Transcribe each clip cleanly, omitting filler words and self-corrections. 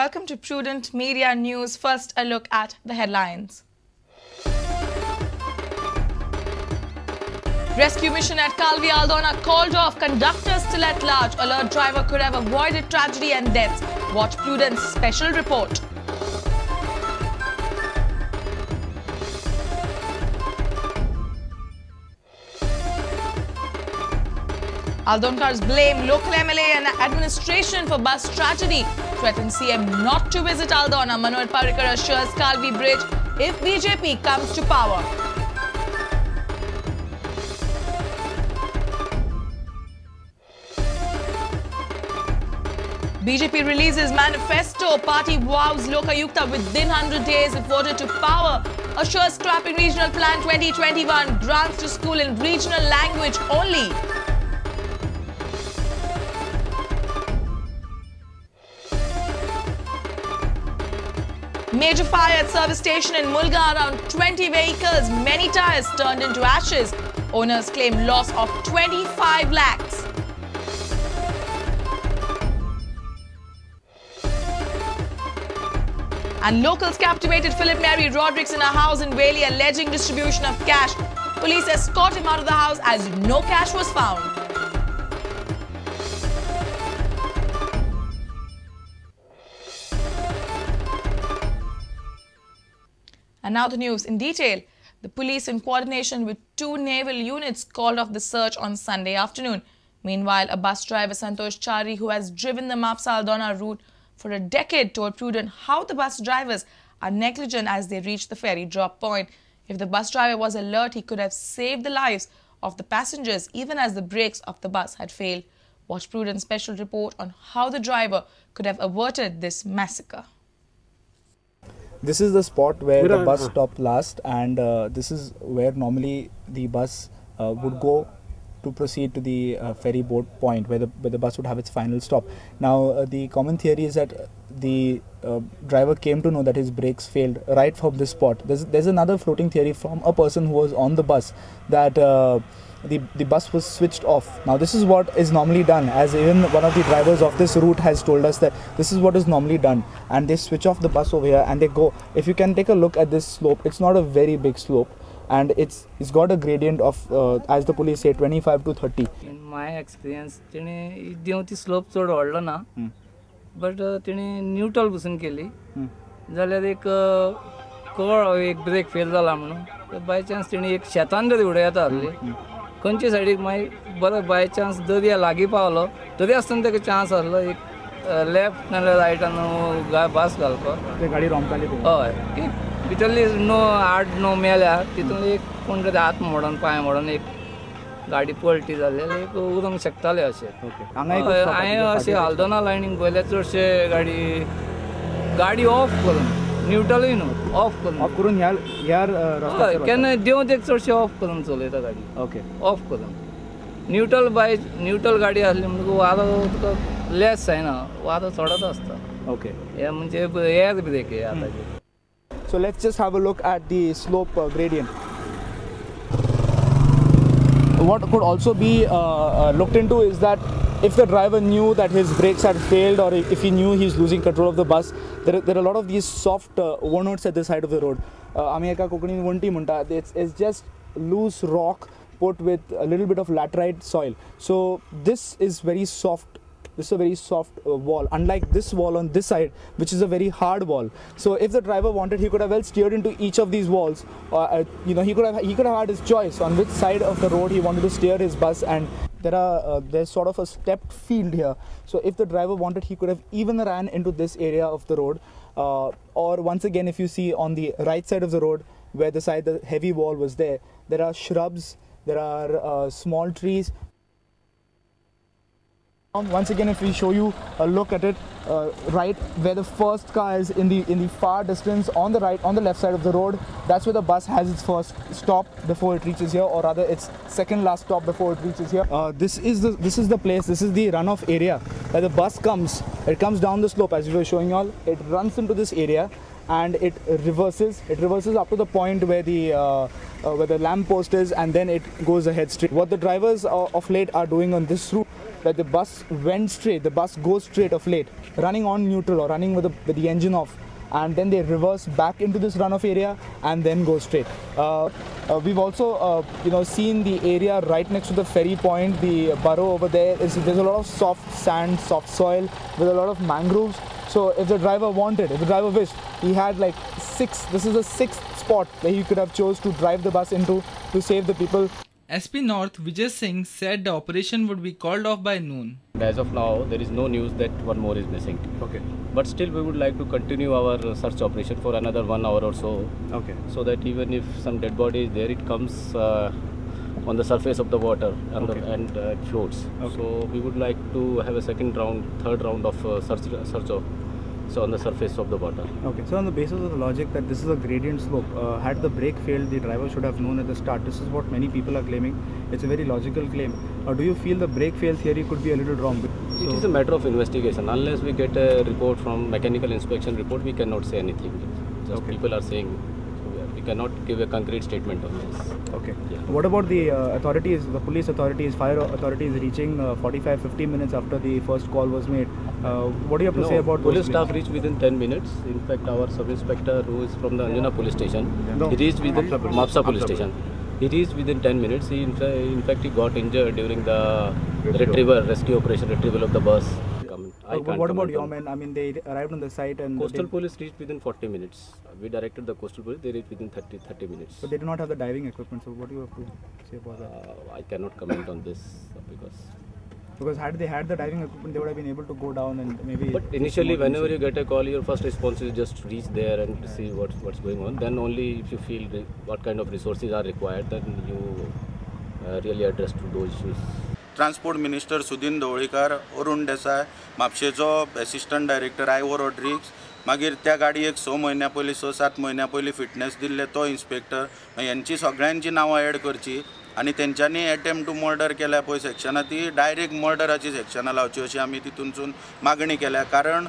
Welcome to Prudent Media News. First, a look at the headlines. Rescue mission at Kalvi Aldona called off. Conductor still at large. Alert driver could have avoided tragedy and deaths. Watch Prudent's special report. Aldonkar's blame local MLA and administration for bus tragedy. Threaten CM not to visit Aldona. Manohar Parrikar assures Kalvi Bridge if BJP comes to power. BJP releases manifesto. Party vows Lokayukta within 100 days if voted to power. Assures scrapping regional plan 2021. Grants to school in regional language only. Major fire at service station in Mulga, around 20 vehicles, many tires turned into ashes. Owners claim loss of 25 lakhs. And locals captivated Philip Mary Rodrigues in a house in Veli, alleging distribution of cash. Police escort him out of the house as no cash was found. And now the news in detail. The police, in coordination with two naval units, called off the search on Sunday afternoon. Meanwhile, a bus driver, Santosh Chari, who has driven the Mapsa Aldona route for a decade, told Prudent how the bus drivers are negligent as they reach the ferry drop point. If the bus driver was alert, he could have saved the lives of the passengers even as the brakes of the bus had failed. Watch Prudent's special report on how the driver could have averted this massacre. This is the spot where the bus stopped last, and this is where normally the bus would go to proceed to the ferry boat point where the bus would have its final stop. Now, the common theory is that the driver came to know that his brakes failed right from this spot. There's another floating theory from a person who was on the bus that the bus was switched off. Now, this is what is normally done, as even one of the drivers of this route has told us that this is what is normally done, and they switch off the bus over here and they go. If you can take a look at this slope, it's not a very big slope, and it's got a gradient of, as the police say, 25 to 30. In my experience, tene देंवती slope चड व्हडलो ना, but तेणे neutral बसून केली जाल्यार एक कळ एक ब्रेक फेल जाला म्हणून बाय चान्स तेणे एक शेतान तरी उडयता आसली खंयचे सायडीक मागीर बरो बाय चान्स दर्या लागीं पावलो तरी आसतना ताका चान्स आसलो एक लेफ्ट नाजाल्यार रायटान बस घालपाक गाडी रोमताली. हय, भितरली णव 8 9 मेल्या तितून एक कोण तरी हात मोडून पांय मोडून एक गाडी पलटी जाली जाल्यार एक उरूंक शकताले अशें. हांवें अशें आल्दोना लायनीक पळयल्यार चडशे गाडी गाडी ऑफ करून न्यूट्रलूय न्हू ऑफ करून ऑफ करून ह्या हय केन्ना देंवतेक चडशे ऑफ करून चलयता गाडी. ओके, ऑफ करून न्यूट्रल बाय न्यूट्रल गाडी आसली म्हणटकूच वारो तुका लेस जायना, वारो चडत आसता. ओके, हे म्हणजे एअर ब्रेक हे आतांचे. So let's just have a look at the slope gradient. What could also be looked into is that if the driver knew that his brakes had failed, or if he knew he's losing control of the bus, there are a lot of these soft onots at the side of the road. Ami eka Konkani vonti munta. It's just loose rock put with a little bit of laterite soil. So this is very soft. This is a very soft wall, unlike this wall on this side, which is a very hard wall. So if the driver wanted, he could have well steered into each of these walls. You know, he could have had his choice on which side of the road he wanted to steer his bus. And there's sort of a stepped field here. So if the driver wanted, he could have even ran into this area of the road. Or once again, if you see on the right side of the road, where the side the heavy wall was there, there are shrubs, there are small trees. Once again, if we show you a look at it, right where the first car is in the far distance on the right, on the left side of the road, that's where the bus has its first stop before it reaches here, or rather its second last stop before it reaches here. This is the place, this is the runoff area where the bus comes. It comes down the slope, as we were showing you all. It runs into this area and it reverses. It reverses up to the point where the lamp post is, and then it goes ahead straight. What the drivers of late are doing on this route that the bus went straight, the bus goes straight of late, running on neutral or running with the engine off, and then they reverse back into this runoff area and then go straight. We've also seen the area right next to the ferry point, the burrow over there. There's a lot of soft sand, soft soil with a lot of mangroves. So if the driver wanted, if the driver wished, he had like six, this is the sixth spot where he could have chose to drive the bus into to save the people. SP North Vijay Singh said the operation would be called off by noon. As of now, there is no news that one more is missing. Okay. But still, we would like to continue our search operation for another 1 hour or so. Okay. So that even if some dead body is there, it comes on the surface of the water and, okay, and it floats. Okay. So we would like to have a second round, third round of search of, so on the surface of the water. Okay, so on the basis of the logic that this is a gradient slope, had the brake failed, the driver should have known at the start. This is what many people are claiming. It's a very logical claim. Do you feel the brake fail theory could be a little wrong? It is a matter of investigation. Unless we get a report from mechanical inspection report, we cannot say anything. Just okay, people are saying. So we cannot give a concrete statement on this. Okay. Yeah. What about the authorities, the police authorities, fire authorities reaching 45-50 minutes after the first call was made? What do you have to say about police staff reached within 10 minutes. In fact, our sub-inspector who is from the Anjuna police station, he reached within Mapsa police station. He reached within 10 minutes. He in fact he got injured during the rescue operation, retrieval of the bus. But what about your men? I mean, they arrived on the site and... Coastal police reached within 40 minutes. We directed the coastal police, they reached within 30 minutes. But they do not have the diving equipment, so what do you have to say about that? I cannot comment on this because... Because had they had the diving equipment, they would have been able to go down and maybe... But initially, whenever you get a call, your first response is just reach there and see what's going on. Then only if you feel what kind of resources are required, then you really address to those issues. Transport minister Sudin Dhavalikar, Arun Desai, म्हापशेचो assistant director आयवो Rodrigues, मागीर त्या गाडयेक 6 म्हयन्या पयलीं 6-7 म्हयन्या पयलीं fitness दिल्ले तो inspector, हेंची सगळ्यांची नांवां एड करची आनी तेंच्यांनी एटेम्प्ट टू मर्डर केल्या पळय सेक्शनां, ती डायरेक्ट मर्डराची सेक्शनां लावची अशी आमी तितूनसून मागणी केल्या. कारण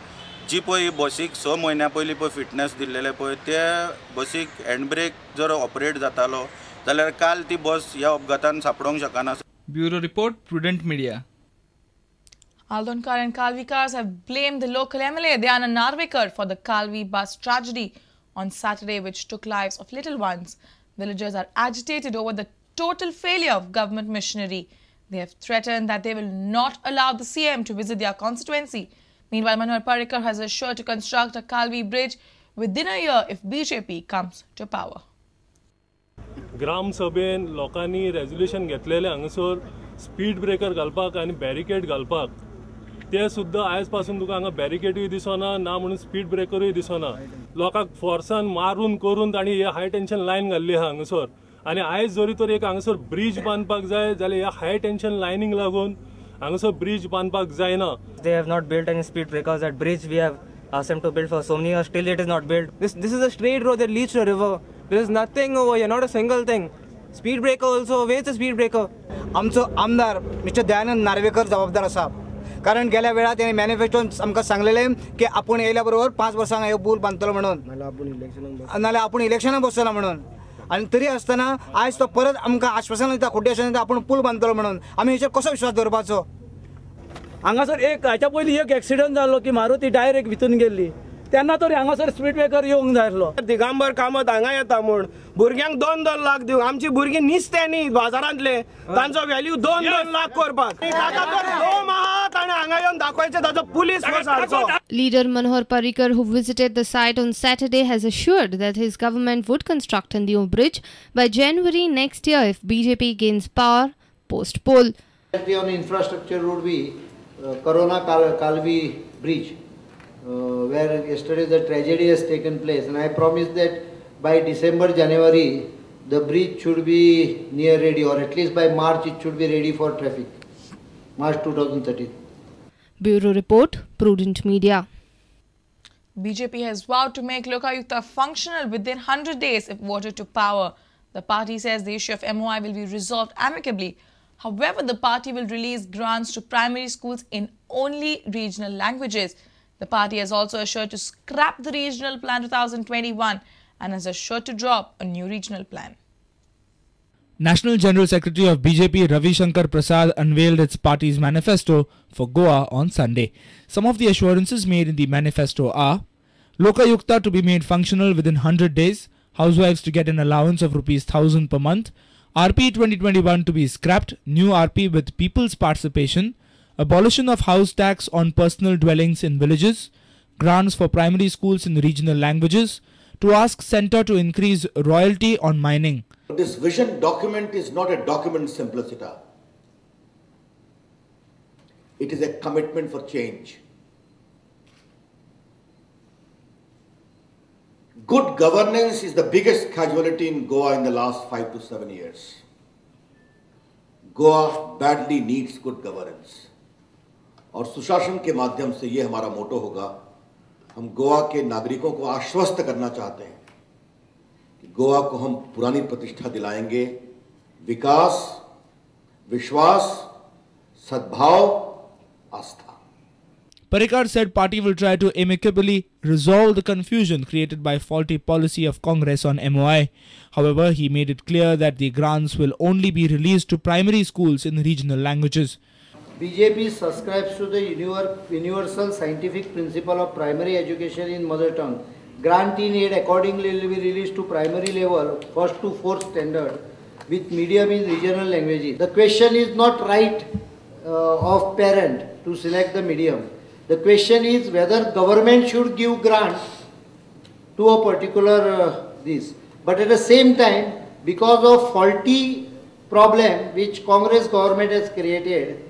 जी पळय बसीक 6 म्हयन्या पयलीं पळय फिटनेस दिल्लेले पळय ते बसीक हँड ब्रेक जर ऑपरेट जातालो जाल्यार काल ती बस ह्या अपघातान सापडोंक शकना. Bureau Report, Prudent Media. Aldonkar and Kalvikars have blamed the local MLA Dayanand Narvekar for the Kalvi bus tragedy on Saturday, which took lives of little ones. Villagers are agitated over the total failure of government machinery. They have threatened that they will not allow the CM to visit their constituency. Meanwhile, Manohar Parrikar has assured to construct a Kalvi bridge within a year if BJP comes to power. ग्राम सभेन लोकांनी resolution घेतलेलें हांगासर speed breaker घालपाक आनी barricade घालपाक, ते सुद्दां आयज पासून तुका हांगा बॅरिकेडूय दिसना ना म्हणून स्पीड ब्रेकरूय दिसना. लोकांक फोर्सान मारून करून तांणी हे हाय टेन्शन लायन घाल्ली आहा हांगासर. आनी आयज जरी तर एक हांगासर ब्रीज बांदपाक जाय जाल्यार ह्या हाय टेन्शन लायनीक लागून हांगासर ब्रीज बांदपाक जायना. They have not built any speed breakers. That bridge we have asked them to build for so many years, still it is not built. This is a straight road that leads to a river. There is nothing over here, not a single thing. Speed breaker also, where is the speed breaker? आमचो आमदार mister Dayanand Narvekar जबाबदार आसा, कारण गेल्या वेळा त्याने मॅनिफेस्टोन आमकां सांगलेलें की आपूण येयल्या बरोबर 5 वर्सांक हे पूल बांदतलो म्हणून, नाल्यार आपूण इलेक्शनाक बसतलो म्हणून. आनी तरी आसतना आयज तो परत आमकां आश्वासन दिता, खोटें आश्वासन दिता आपूण पूल बांदतलो म्हणून. आमी हेचेर कसो विश्वास दवरपाचो? हांगासर एक हाच्या पयलीं एक एक्सिडंट जालो की मारुती डायरेक्ट भितून गेल्ली, तेन्ना तर हांगासर स्पीड ब्रेकर येवंक जाय आसलो. दिगंबर कामत हांगा येता म्हूण भुरग्यांक 2-2 लाख दिवंक, आमची भुरगीं निस्त्यांनी बाजारांतले तांचो व्हॅल्यू 2-2 लाख करपाक ताका तर दम आहा ताणें हांगा येवन दाखोवचें ताचो पुलीस फोर्स हाडचो. Leader Manohar Parrikar, who visited the site on Saturday, has assured that his government would construct a new bridge by January next year if BJP gains power post-poll. On infrastructure would be Corona Kalvi Bridge, where yesterday the tragedy has taken place, and I promise that by December, January, the bridge should be near ready, or at least by March it should be ready for traffic, March 2013. Bureau Report, Prudent Media. BJP has vowed to make Lokayukta functional within 100 days if voted to power. The party says the issue of MOI will be resolved amicably. However, the party will release grants to primary schools in only regional languages. The party has also assured to scrap the regional plan 2021 and has assured to drop a new regional plan. National General Secretary of BJP Ravi Shankar Prasad unveiled its party's manifesto for Goa on Sunday. Some of the assurances made in the manifesto are: Lokayukta to be made functional within 100 days, housewives to get an allowance of Rs 1000 per month, RP 2021 to be scrapped, new RP with people's participation, abolition of house tax on personal dwellings in villages, grants for primary schools in regional languages, to ask centre to increase royalty on mining. This vision document is not a document simpliciter. It is a commitment for change. Good governance is the biggest casualty in Goa in the last 5 to 7 years. Goa badly needs good governance. और सुशासन K माध्यम से ये हमारा मोटो होगा। हम Goa K नागरिकों को आश्वस्त करना चाहते हैं कि गोवा को हम पुरानी प्रतिष्ठा दिलाएंगे। विकास, विश्वास, सद्भाव, आस्था। Parrikar said party will try to amicably resolve the confusion created by faulty policy of Congress on MOI. However, he made it clear that the grants will only be released to primary schools in regional languages. BJP subscribes to the universal scientific principle of primary education in mother tongue. Grant in aid accordingly will be released to primary level, 1st to 4th standard, with medium in regional languages. The question is not right of parent to select the medium. The question is whether government should give grant to a particular this. But at the same time, because of faulty problem which Congress government has created,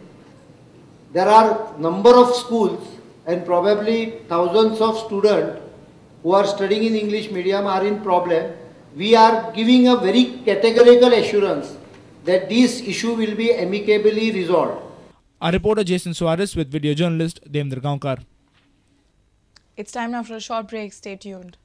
there are number of schools and probably thousands of students who are studying in English medium are in problem. We are giving a very categorical assurance that this issue will be amicably resolved. Our reporter Jason Suarez with video journalist Devendra Gaonkar. It's time now for a short break. Stay tuned.